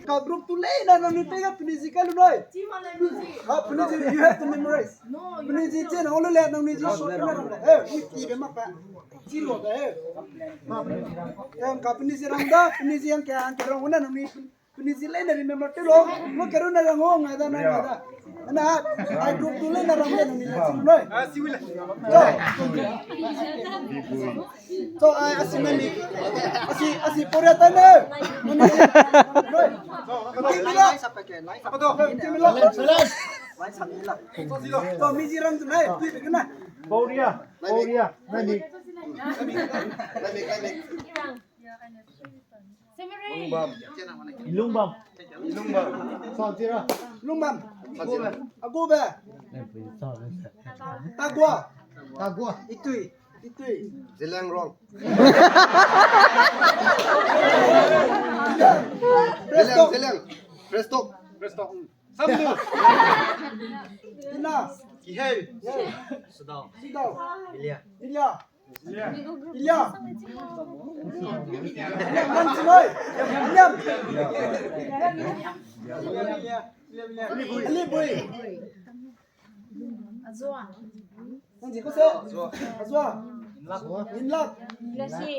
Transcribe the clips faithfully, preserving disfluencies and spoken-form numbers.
Ka group tu lei na nang ni pega penui zi kai lu noi. Ha, penui zi, you have to memorize. Penui zi chen hau lu le nang ni zi short na rang le. Eh, mi ki be mak pa. Chi lo da eh. Em ka penui zi rang da, penui zi yang ka, yang ka rang na nang ni penui zi lei na remember te lo. Mo keru na rang ho ngai da na ngai da. Na, ai group tu lei na rang da nang ni na chi lu noi. Ah, si wi le. So, ai, asi mami. Asi, asi poria ta ne. Mami. Noi. Kimila. Kimila. So, mi zi rang tu nai, tu be na. Poria, poria, mami. Lungbam. Lungbam. Lungbam. Sa tira. Lungbam. Agobe. Tagua. Tagua. Itui. Itui. Zeliangrong. Presto. Zeliang, Zeliang. Presto. Presto. Samdu. Ina. Kiheu. Sudau. Sudau. Ilia. Ilia. Ilia. Ilia. Ilia. Ilia. Alibui. Azua. Nang zi ko se? Azua. Azua. Inlak. Blessy.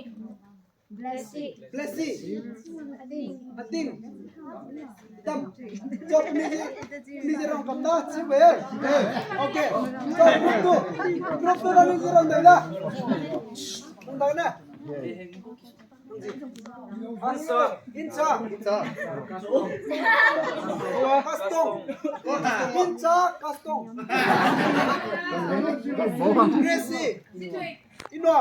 Blessy. Blessy. Ating. Ating. Tam. Chop ni zi. Ni zi rang kam da, chi we. Okay. Chop group tu. Group tu na ni zi rang da na. Rang da na. Insa. Insa. Insa. Kastong. Insa, kastong. Gracie. Ina.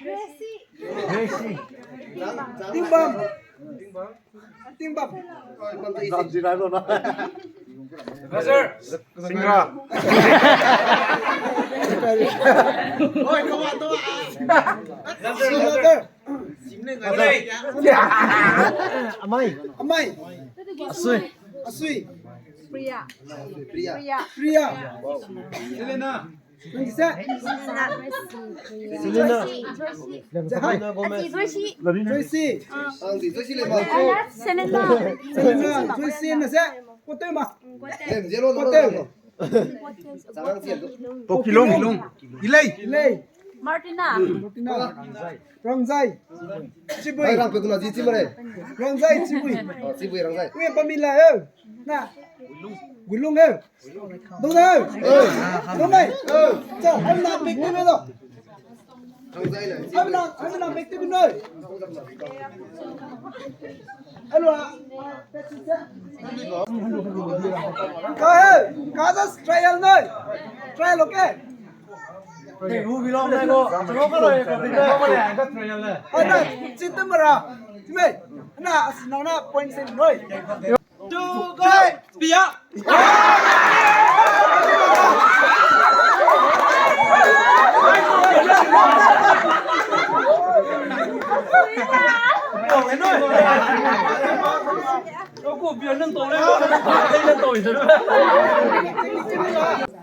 Gracie. Tingbam. Tingbam. Tingbam. Singha. Oi, come on, come on. Amai. Amai. Asui. Asui. Priya. Priya. Priya. Priya. Selena. Nang se? Selena. Selena Gomez. Joyce. Joyce. Ang di Joyce le ma. Selena. Selena. Joyce na se? Kote ma. Em, zero na. Kote. Pokilong. Ilei. Ilei. Martina. Martina. Rangzai. Chibui. Ai, rang pe kuna zi chibui re. Rangzai Chibui. Oh, Chibui Rangzai. Ui, pamila eu. Na. Guilung eu. Dong eu. Dong eu. Cha, hai na pik tu me do. Hai na, hai na pik tu me do. Hello. Ka he, ka das trial noi. Trial, okay? Te hu bilong ne go. Chalo ka lo ye ko, te ko ne, ka trial ne. Ana, chitu mara. Chime. Ana, asi nang na point se noi. Two, go. Pia.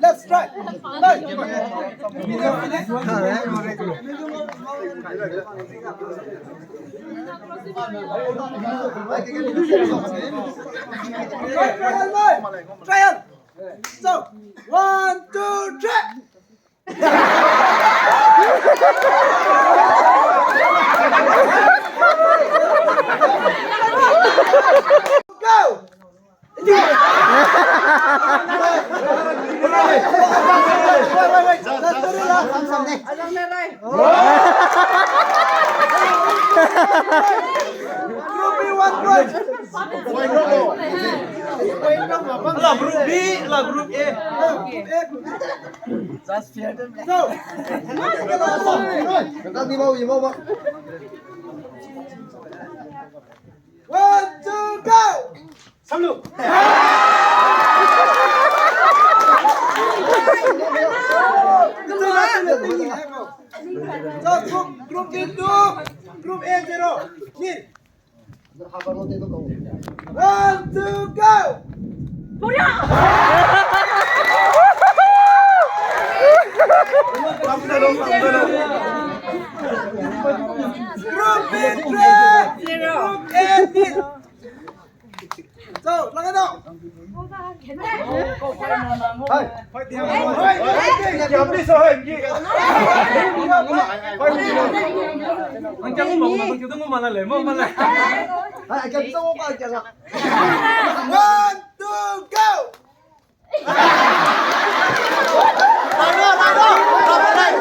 Let's try. Trial, trial. So, one, two, three. Go! Group B one point. Ala group B, ala group A. Go. One, two, go! Samlu. Group, group B two, group A zero. One, two, go! Group B three. One, two, go!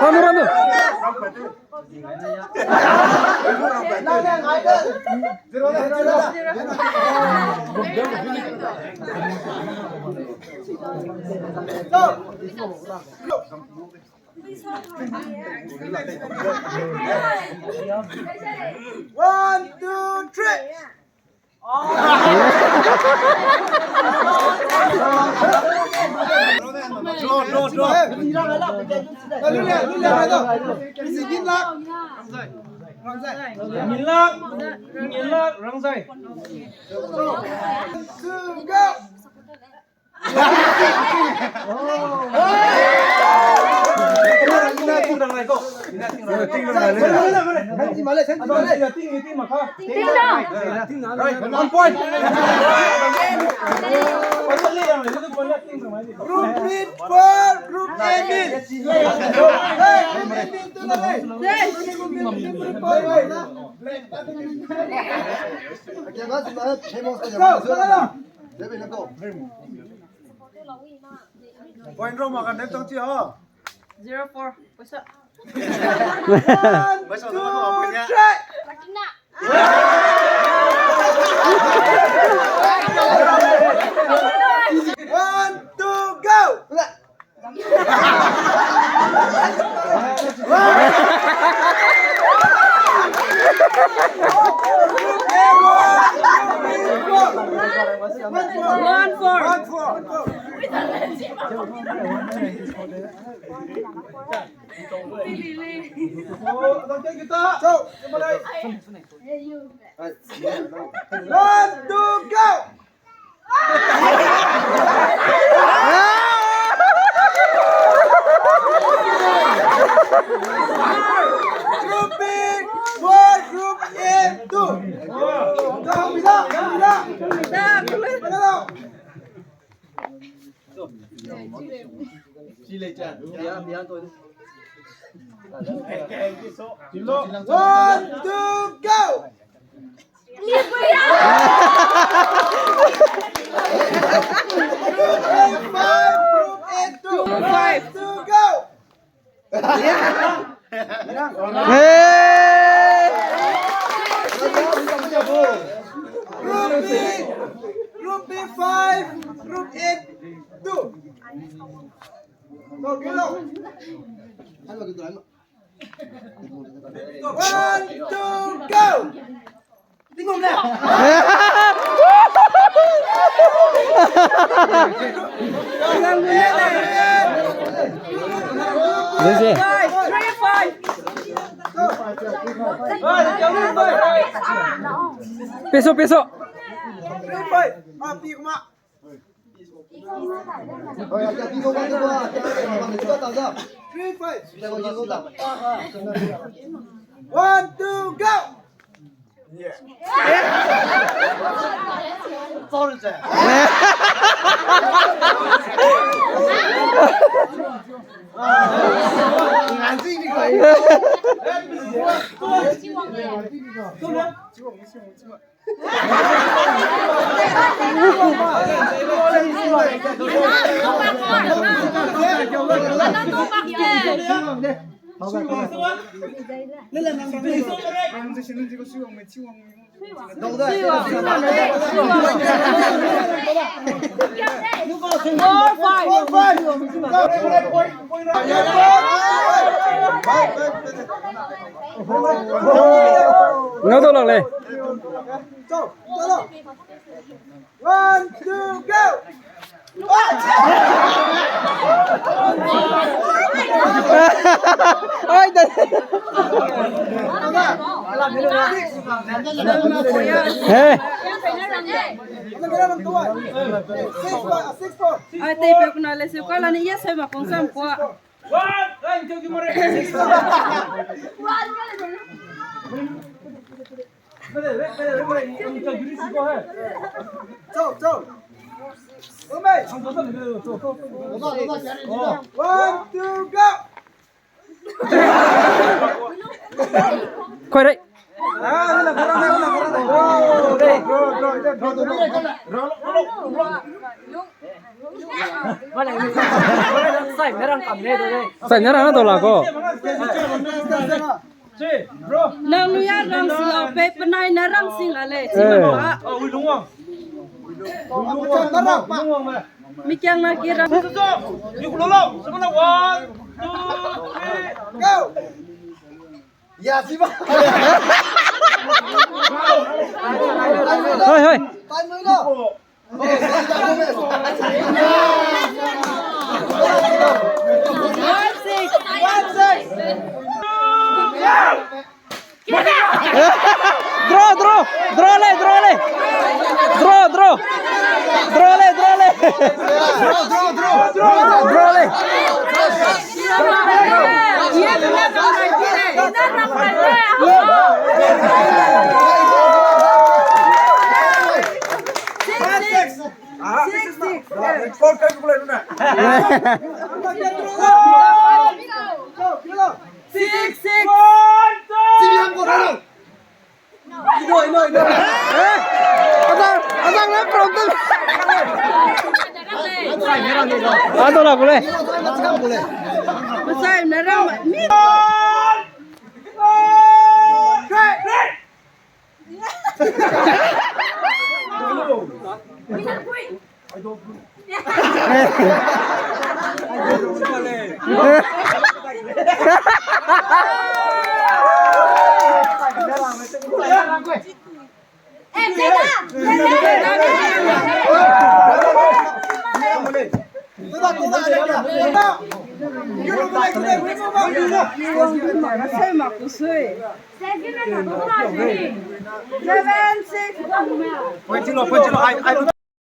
Ranu, Ranu. One, two, three. Draw, draw, draw. Ngilak, Ngilak, Rangzai. Go. One point. Group B for group A meet. Go, go, go. Point row ma kan dep tang chi ha. Zero four. Paisa. One, two, three. One, two, go. One four. One four. One, two, go. Group B, four, group A, two. Go, Mida, Mida. One, two, go! Group A five, group A two. Five, two, go! Hey! Group B, group B five, group A two. One, two, go! Three, five. Peso, peso. Three, five. Ah, pi kuma. Three, five. One, two, go! Ngau dau lak lei. One, two, go! Ai, da. Hey. Six, four, six, four. Ai, tei pe kuna le se ka la ni ye se ma kong sam kwa. One, line to the more. Six, four. Chau, chau. One, two, go! Koi rei. Sai ne rang dau la ko. Nang ya rang si lau pe, penai ne rang sing la lei. Eh. Mi kiang na ki rang. Go! Ya, si ba. Hoi, hoi. Time lo. Draw, draw, draw le, draw le. Draw, draw. Draw le, draw le. Draw le. Six, six. Azang, azang na problem. Ado la kule. Masai na rang mi. Seven, six.